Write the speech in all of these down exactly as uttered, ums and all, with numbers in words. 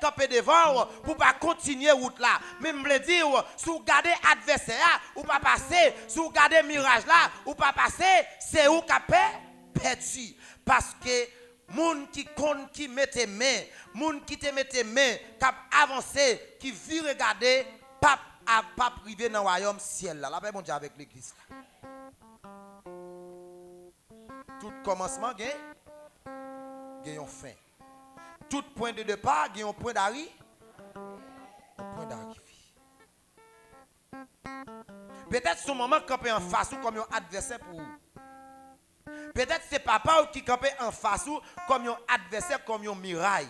kanpe devan w pou w pa kontinye wout la. Men m vle di w, si w gade advèsè a, ou pa pase. Si w gade miraj la, ou pa pase. Se ou k ap pè-, pèdi. Paske moun ki konn ki mete men, moun ki te mete men, k ap avanse, ki vire gade, p ap, a, p ap rive nan wayòm syèl la. Lapè Bondye avèk legliz la. Tout kòmansman gen, gen yon fen. Tout pwen de depa gen yon pwen dari, yon pwen darive. Petèt se yon manman k kanpe anfas ou kòm yon advèsè pou ou. Petèt se papa w ki kanpe anfas ou kòm yon advèsè, kòm yon miray.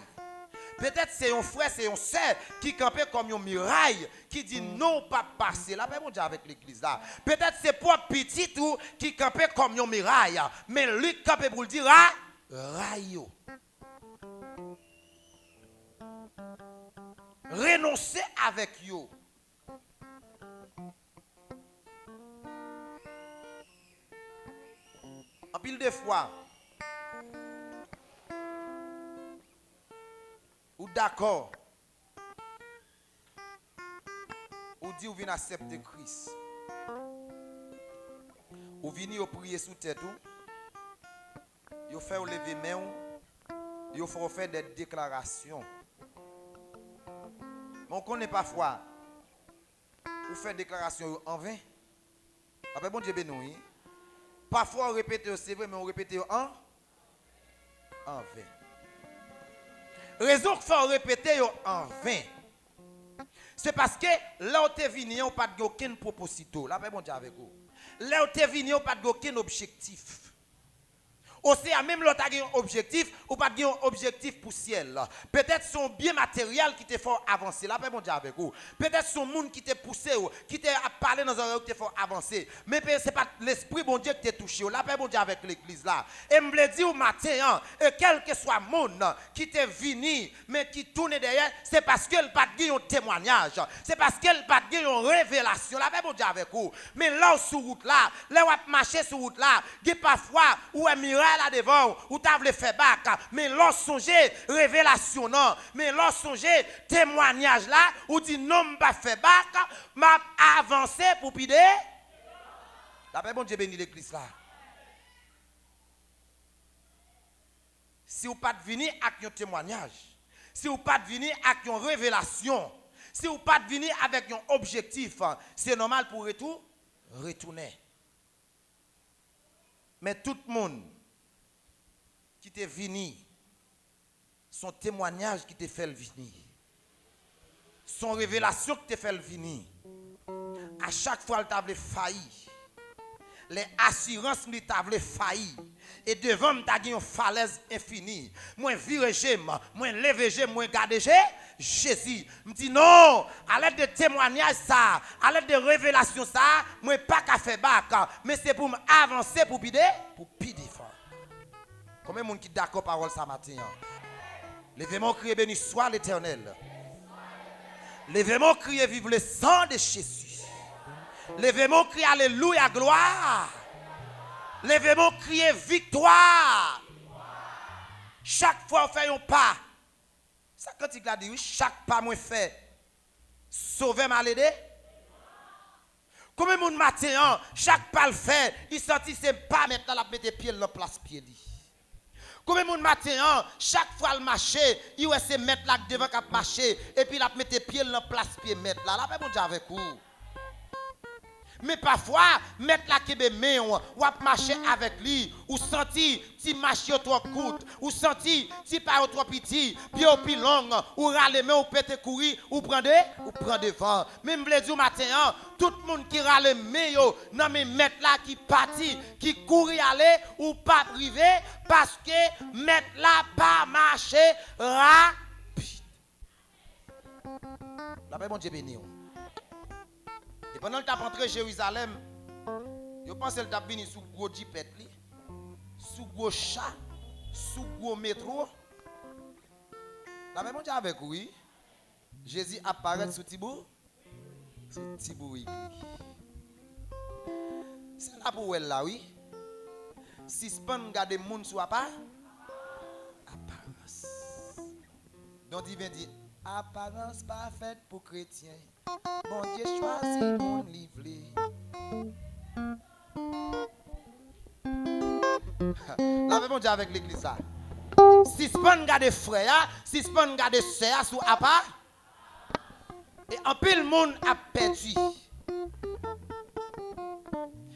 Petèt se yon frè, se yon sè ki kanpe kòm yon miray, ki di non, ou p ap pase. Lapè Bondye avèk legliz la. Petèt se pwòp pitit ou ki kanpe kòm yon miray, men li k kanpe pou l di ra-, ray yo. Renonse avèk yo. Anpil de fwa, ou dakò, ou di ou vin aksepte Kris. Ou vini, yo priye sou tèt ou, yo fè w leve men w, yo fè w fè de deklarasyon. Men w konnen pafwa, ou fè deklarasyon yo anven. Apre Bondye beni w, wi. Pafwa w repete yo, se vre, men w repete yo an, anven. Rezon k fè w repete yo anven, se paske lè w te vini an, ou pa t gen okenn pwopozito. Lapè Bondye avèk ou. Lè w te vini an, ou pa t gen okenn objektif. Osea, menm lè w ta gen yon objektif, ou pa t gen yon objektif pou syèl la. Petèt se yon byen materyèl ki te fè w avanse. Lapè Bondye avèk ou. Petèt se yon moun ki te pouse w, ki te ap pale nan zòrèy ou ki te fè w avanse. Men pe-, se pa t Lespri Bondye ki te touche w. Lapè Bondye avèk legliz la. E m vle di w maten an, e kèlkeswa moun ki te vini, men ki tounen dèyè, se paske l pa t gen yon temwanyaj. Se paske l pa t gen yon revelasyon. Lapè Bondye avèk ou. Men lè w sou wout la, lè w ap mache sou wout la, gen pafwa ou wè miray la devan w, ou ta vle fè bak. Men lè w sonje revelasyon nan, men lè w sonje temwanyaj la, ou di non, m p ap fè bak, m ap avanse pou pi de. Lapè Bondye beni legliz la. Si w pa t vini ak yon temwanyaj, si w pa t vini ak yon revelasyon, si w pa t vini avèk yon objektif, se nòmal pou w retou-, retounen. Men tout moun ki te vini, se yon temwanyaj ki te fè l vini. Se yon revelasyon ki te fè l vini. A chak fwa l ta vle fayi, lè asirans li ta vle fayi, e devan m ta gen yon falèz enfini, mwen vire je m, mwen leve je m, mwen gade Je-, Jezi. M di non, alèd de temwanyaj sa, alèd de revelasyon sa, mwen pa ka fè bak, men se pou m avanse pou pi de, pou pi devan. Konbyen moun ki dakò pawòl sa maten an? Leve men w, kriye, béni soit l'Éternel. Leve men w, kriye, vive le sang de Jésus. Leve men w, kriye, alelouya, glwa. Leve men w, kriye, viktwa. Chak fwa w fè yon pa, sa kantik la di, wi, chak pa mwen fè, Sovè m al ede. Konbyen moun maten an, chak pa l fè, li santi se pa Mèt la, l ap mete pye l nan plas pye li? Konbyen moun maten an, chak fwa l mache, li wè se Mèt la k devan k ap mache, epi l ap mete pye l nan plas pye Mèt la? Lapè Bondye avèk ou. Men pafwa, Mèt la kenbe men w, w ap mache avèk li, ou santi ti mach yo twò kout, ou santi ti pa yo twò piti, pye w pi long, ou rale men w, pete kouri, ou pran de, ou pran devan. Men m vle di w maten an, tout moun ki rale men yo nan men Mèt la ki pati, ki kouri ale, ou p ap rive, paske Mèt la pa mache rapid. Lapè Bondye beni w. E pandan l t ap antre Jerizalèm, yo panse l t ap vini sou gwo jipèt li, sou gwo cha, sou gwo metwo. Lapè Bondye avèk ou, wi. Jezi ap parèt sou ti bou-, sou ti bourik li. Se la pou w wè l la, wi. Sispann gade moun sou apa-, aparans. Don Divin di, Aparans pa fèt pou kretyen. Bondye chwazi moun li vle. Lapè Bondye avèk legliz la. Sispann gade frè a, sispann gade sè a sou apa. E anpil moun ap pèdi.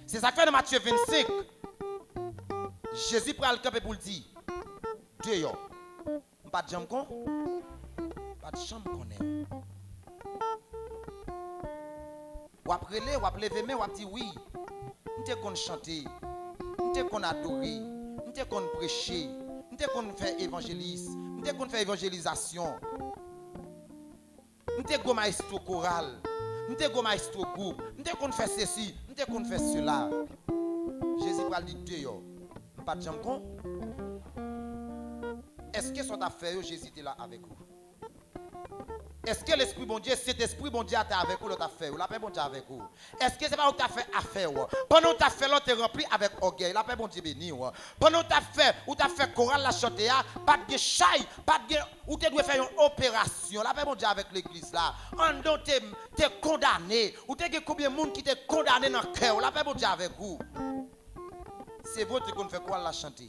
Se sa k fè nan Matye vennsenk, Jezi pral kanpe pou l di, deyò. M pa t janm kon, m pa t janm konnen w. W ap rele, w ap leve men, w ap di, wi, m te konn chante, m te konn adore, m te konn preche, m te konn fè evanjelis, m te konn fè evanjelizasyon. M te gwo mayestwo koral, m te gwo mayestwo gwoup, m te konn fè sesi, m te konn fè sela. Jezi pral di, deyò, m pa t janm kon. Èske sa w t ap fè yo, Jezi te la avèk ou? Èske Lespri Bondye, Sentespri Bondye a te avèk ou lè w t ap fè yo? Lapè Bondye avèk ou. Èske se pa ou k t ap fè afè w? Pandan w t ap fè lòt te ranpli avèk ògèy, lapè Bondye beni w. Pandan w t ap fè, ou t ap fè koral la chante a, pa t gen chay, pa t gen, ou te dwe fè yon operasyon, lapè Bondye avèk legliz la. Anndan w te, te kondane, ou te gen konbyen moun ki te kondane nan kè w, lapè Bondye avèk ou. Se vre w te konn fè koral la chante.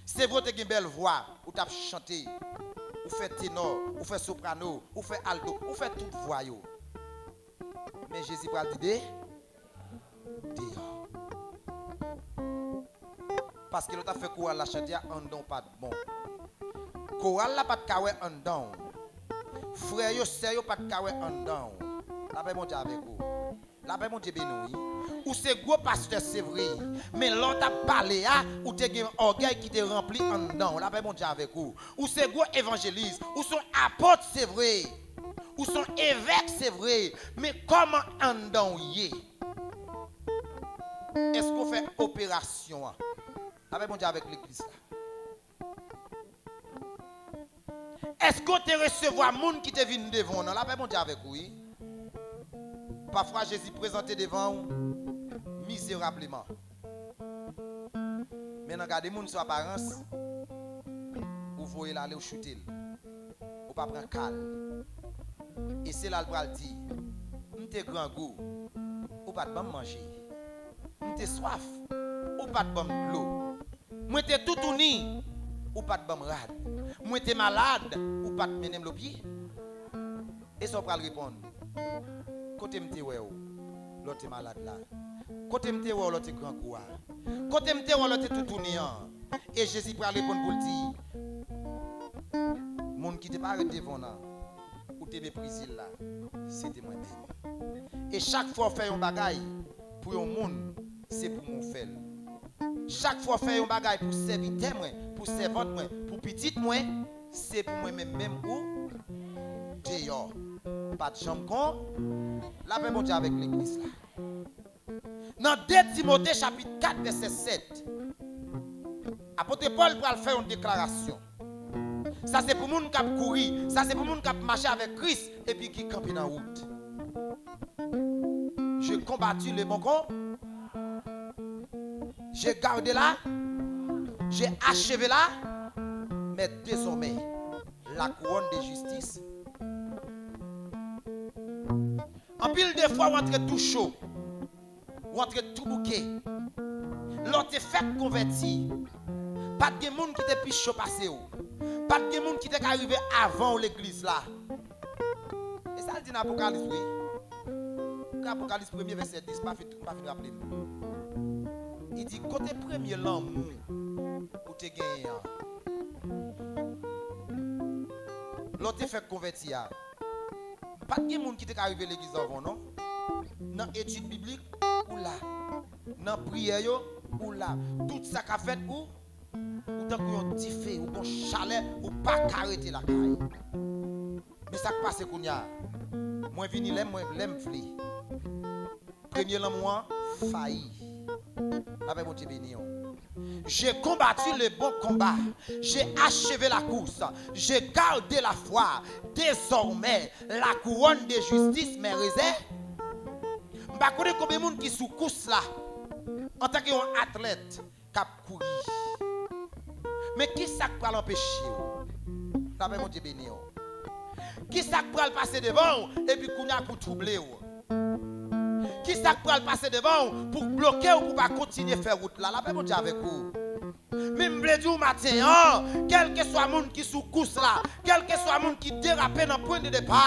Se vre w te gen bèl vwa, ou t ap chante, ou fè tenò, ou fè soprano, ou fè alto, ou fè tout vwa yo. Men Jezi pral di de, deyò. Paske lè w t ap fè koral la chante a, anndan w pa t bon. Koral la pa t ka wè anndan w. Frè yo, sè yo pa t ka wè anndan w. Lapè Bondye avèk ou. Lapè Bondye beni w, wi. Ou se gwo pastè, se vre. Men lè w t ap pale a, ou te gen ògèy ki te ranpli anndan w. Lapè Bondye avèk ou. Ou se gwo evanjelis. Ou se yon apot, se vre. Ou se yon evèk, se vre. Men kòman anndan w ye? Èske w fè operasyon an? Lapè Bondye avèk legliz la. Èske w te resevwa moun ki te vin devan w nan? Lapè Bondye avèk ou, wi. Pafwa, Jezi prezante devan w mizerableman. Men nan gade moun sou aparans, ou voye l ale, ou choute l. Ou pa pran ka l. E se la l pral di, m te grangou, ou pa t ban m manje. M te swaf, ou pa t ban m dlo. Mwen te toutouni, ou pa t ban m rad. Mwen te malad, ou pa t mennen m lopye. E sa w pral reponn? Kote m te wè w lè w te malad la? Kote m te wè w lè w te grangou a? Kote m te wè w lè w te toutouni an? E Jezi pral reponn pou l di, moun ki te parèt devan w nan, ou te meprize l la, se te mwen menm. E chak fwa w fè yon bagay pou yon moun, se pou mwen w fè l. Chak fwa w fè yon bagay pou sèvitè mwen, pou sèvant mwen, pou pitit mwen, se pou mwen menm menm ou deyò. Pa t janm kon, lapè Bondye avèk legliz la. Nan de Timote chapit kat vèsè sèt, apot Pòl pral fè yon deklarasyon. Sa se pou moun k ap kouri, sa se pou moun k ap mache avèk Kris epi ki kanpe nan wout. J'ai combattu le bon combat. J'ai gardé la, j'ai achevé la, mais désormais, la couronne de justice. Anpil de fwa w antre tou cho, w antre tou bouke. Lè w te fèk konvèti, pa t gen moun ki te pi cho pase w. Pa t gen moun ki te ka rive avan w legliz la. E sa l di nan Apokalis, wi. Apokalis premye vèsè dis, pa fin, pa fin raple m. Li di, kote premye lanmou ou te genyen an? Lè w te fèk konvèti a, pa t gen moun ki te ka rive legliz la avan w, non. Nan etid biblik, ou la. Nan priyè yo, ou la. Tout sa k ap fèt, ou, ou tankou yon dife, ou gon chalè, ou pa ka rete lakay. Men sa k pase kounye a? Mwen vini lè mwen, lè m vle. Premye lanmou an fayi. Lapè Bondye beni w. J'ai combattu le bon combat. J'ai achevé la course. J'ai gardé la foi. Désormais, la couronne de justice m'est réservée. M pa konnen konbyen moun ki sou kous la antanke yon atlèt k ap kouri. Men ki sa k pral anpeche w? Lapè Bondye beni w. Kisa k pral pase devan w, epi kounye a pou twouble w? Kisa k pral pase devan w pou bloke w, pou pa kontinye fè wout la? Lapè Bondye avèk ou. Men m vle di w maten an, kèlkeswa moun ki sou kous la, kèlkeswa moun ki derape nan pwen de depa,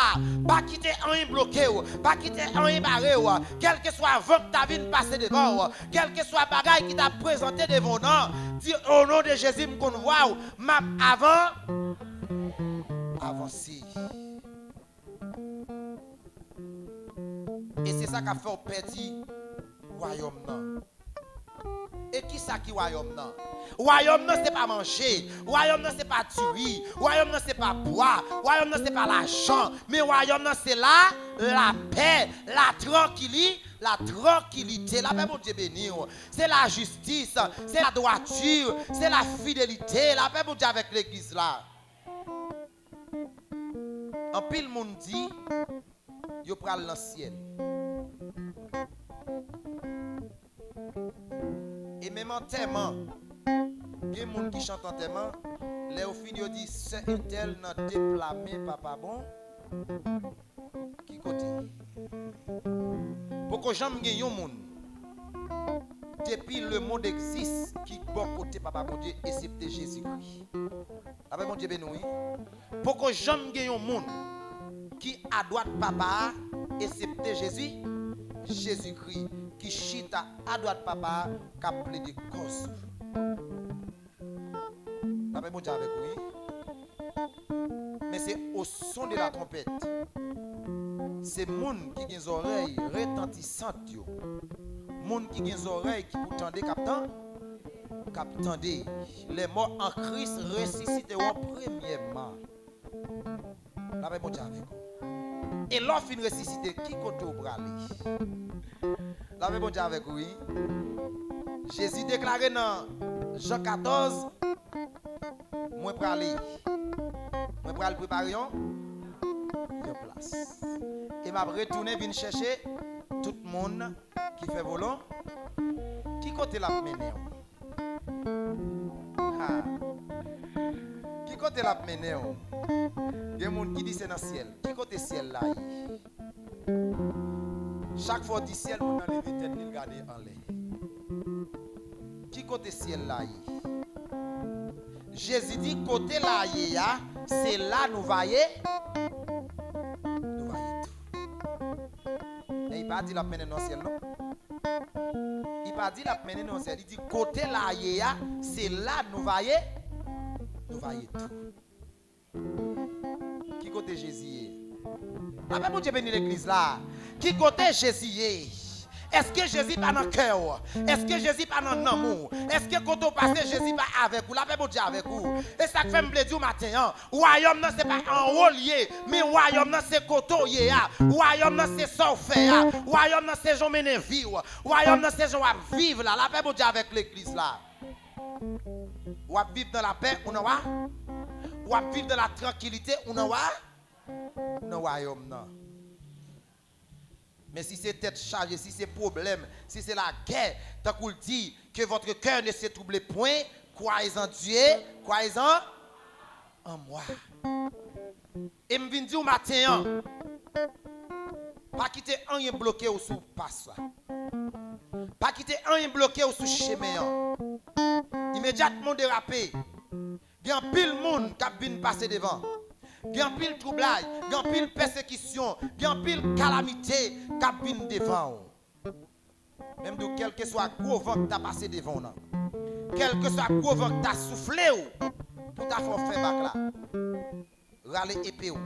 pa kite anyen bloke w, pa kite anyen bare w, kèlkeswa van k ta vin pase devan w, kèlkeswa bagay ki ta prezante devan w nan, di, "O non de Jezi, m konn vwa w, m ap avan, avanse." E se sa k ap fè w pèdi wayòm nan. E kisa ki wayòm nan? Wayòm nan se pa manje, wayòm nan se pa diri, wayòm nan se pa bwa, wayòm nan se pa lajan, men wayòm nan se la, lapè, la trankili, la trankilite. Lapè Bondye beni w. Se lajistis, se ladwati, se lafidelite. Lapè Bondye avèk legliz la. Anpil moun di yo pral nan syèl. E menm antèman, gen moun ki chante antèman, lè yo fini, yo di, "Sè entèl nan de pla men, papa bon, ki kote?" Poko janm gen yon moun, depi lemonn egzis, ki bò kote Papa Bondye, esepte Jezikri. Lapè Bondye beni w, wi. Poko janm gen yon moun ki adwat Papa a, esepte Jezi, Jezikri, ki chita adwat Papa a, k ap plede kòz ou. Lapè Bondye avèk ou, wi. Men se au son de la trompette. Se moun ki gen zòrèy retantisant yo. Moun ki gen zòrèy ki pou tande, k ap tan-, k ap tande. Les morts en Christ ressusciteront premièrement. Lapè Bondye avèk ou. E lè w fin resisite, ki kote w prale? Lapè Bondye avèk ou, wi. Jezi deklare nan Jan katòz, "Mwen prale. Mwen pral prepare yon, yon plas. E m ap retounen vin chèche tout moun ki fè volon." Ki kote l ap mennen w? Ha. Ki kote l ap mennen w? Gen moun ki di se nan syèl. Ki kote syèl la ye? Chak fwa w di syèl, moun nan leve tèt li, l gade anlè. Ki kote syèl la ye? Jezi di, "Kote la ye a, se la nou va ye, nou va ye tou." Men li pa di l ap mennen nou nan syèl, non. Li pa di l ap mennen nou nan syèl. Li di, "Kote la ye a, se la nou va ye, nou va ye tou." Ki kote Jezi ye? Lapè Bondye beni legliz la. Ki kote Jezi ye? Èske Jezi pa nan kè w? Èske Jezi pa nan nanm ou? Èske kote w pase, Jezi pa avèk ou? Lapè Bondye avèk ou. E sa k fè m vle di w maten an, wayòm nan se pa anwo l ye, men wayòm nan se kote w ye a. Wayòm nan se sa w fè a. Wayòm nan se jan w mennen vi w. Wayòm nan se jan w ap viv la. Lapè Bondye avèk legliz la. W ap viv nan lapè, ou nan wa? W ap viv nan la trankilite, ou nan wa? Ou nan wayòm nan. Men si se tèt chaje, si se pwoblèm, si se lagè, tankou l di, "Que votre cœur ne se trouble point, croyez en Dieu, croyez en, en moi." E m vin di w maten an, pa kite anyen bloke w sou pas la. Pa kite anyen bloke w sou chemen an. Imedyatman w derape, gen anpil moun k ap vin pase devan. Gen anpil twoublay, gen anpil pèsekisyon, gen anpil kalamite k ap vin devan w. Men m di w, kèlkeswa gwo van k ta pase devan w nan, kèlkeswa gwo van k ta soufle w pou ta fè w fè bak la, rale epe w,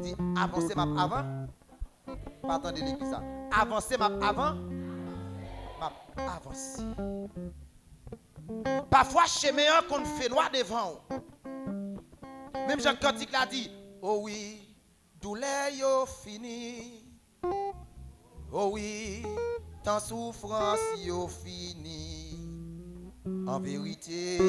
di, "Avanse, m ap avan." Pa tande legliz la. "Avanse, m ap avan, m ap avanse." Pafwa, chemen an konn fenwa devan w. Menm jan kantik la di, "O wi, doulè yo fini. O wi, tan soufrans yo fini. An verite."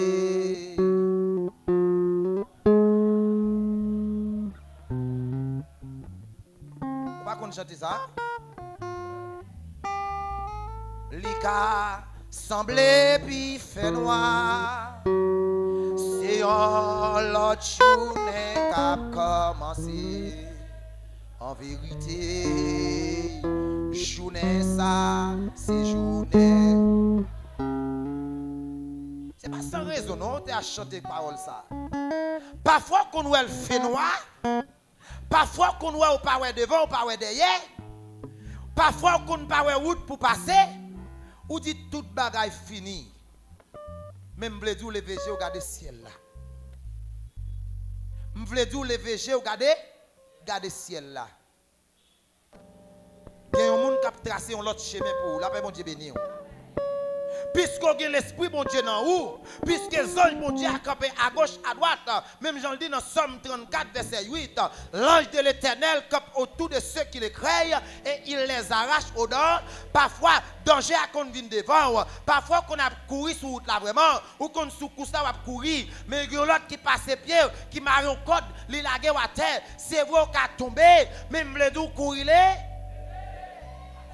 Ou pa konn chante sa? Li ka sanble pi fènwa, se yon lòt jounen k ap kòmanse. An verite, jounen sa, se jounen. Se pa san rezon non, w te a chante pawòl sa. Pafwa w konn wè l fenwa, pafwa w konn wè w pa wè devan, w pa wè dèyè, pafwa w konn pa wè wout pou pase, ou di tout bagay fini. Men m vle di w leve je w gade syèl la. M vle di w leve je w gade, gade syèl la. Gen yon moun k ap trase yon lòt chemen pou ou. Lapè Bondye beni w. Piske w gen Lespri Bondye nan ou, piske zanj Bondye a kanpe agoch, adwat, menm jan l di nan Sòm trannkat, vèsè uit, l'ange de l'Éternel campe autour de ceux qui le craignent et il les arrache aux dents. Pafwa, danje a konn vin devan w. Pafwa, w konn ap kouri sou wout la vrèman. Ou konn sou kous la, w ap kouri. Men gen yon lòt ki pase pye w, ki mare yon kòd, li lage w atè. Se vre, w ka tonbe, men m vle di w kouri le,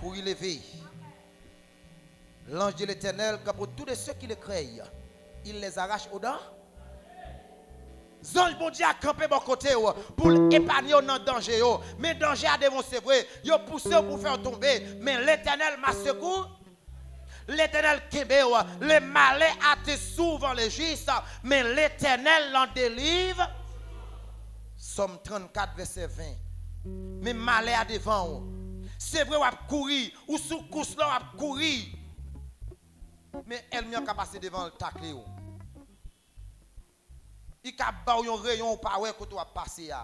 kouri leve. L'ange de l'Éternel campe autour de ceux qui le craignent. Il les arrache aux dents. Zanj Bondye a kanpe bò kote w pou l epanye w nan danje yo. Men danje a devan w, se vre, yo pouse w pou fè w tonbe. Men Letènèl ma sekou, Letènèl kenbe w. Le malè ate souvan le jis, men Letènèl l'an deliv. Sòm trannkat, vèsè ven. Men malè a devan w. Se vre, w ap kouri, ou sou kous la, w ap kouri. Men ènmi an ka pase devan l, takle w. Li ka ba w yon reyon ou pa wè kote w ap pase a.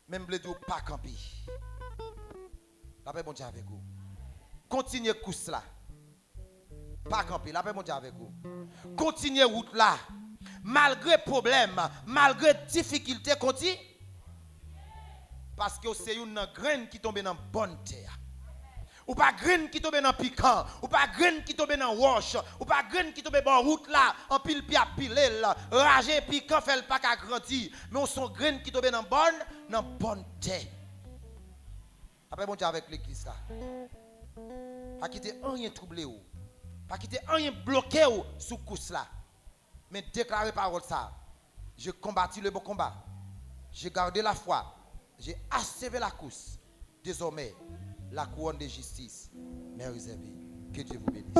Men m vle di w pa kanpe. Lapè Bondye avèk ou. Kontinye kous la. Pa kanpe. Lapè Bondye avèk ou. Kontinye wout la. Malgre pwoblèm, malgre difikilte, konti-, paske w se youn nan grenn ki tonbe nan bòn tè a. Ou pa grenn ki tonbe nan pikan, ou pa grenn ki tonbe nan wòch, ou pa grenn ki tonbe bò wout la, anpil pye ap pile l, raje pikan fè l pa ka grandi, men w se yon grenn ki tonbe nan bòn, nan bòn tè. Lapè Bondye avèk legliz la. Pa kite anyen twouble w. Pa kite anyen bloke w sou kous la. Men deklare pawòl sa. J'ai combattu le bon combat. J'ai gardé la foi. J'ai achevé la course. Désormais, la couronne de justice m'est réservée. Que Dieu vous bénisse.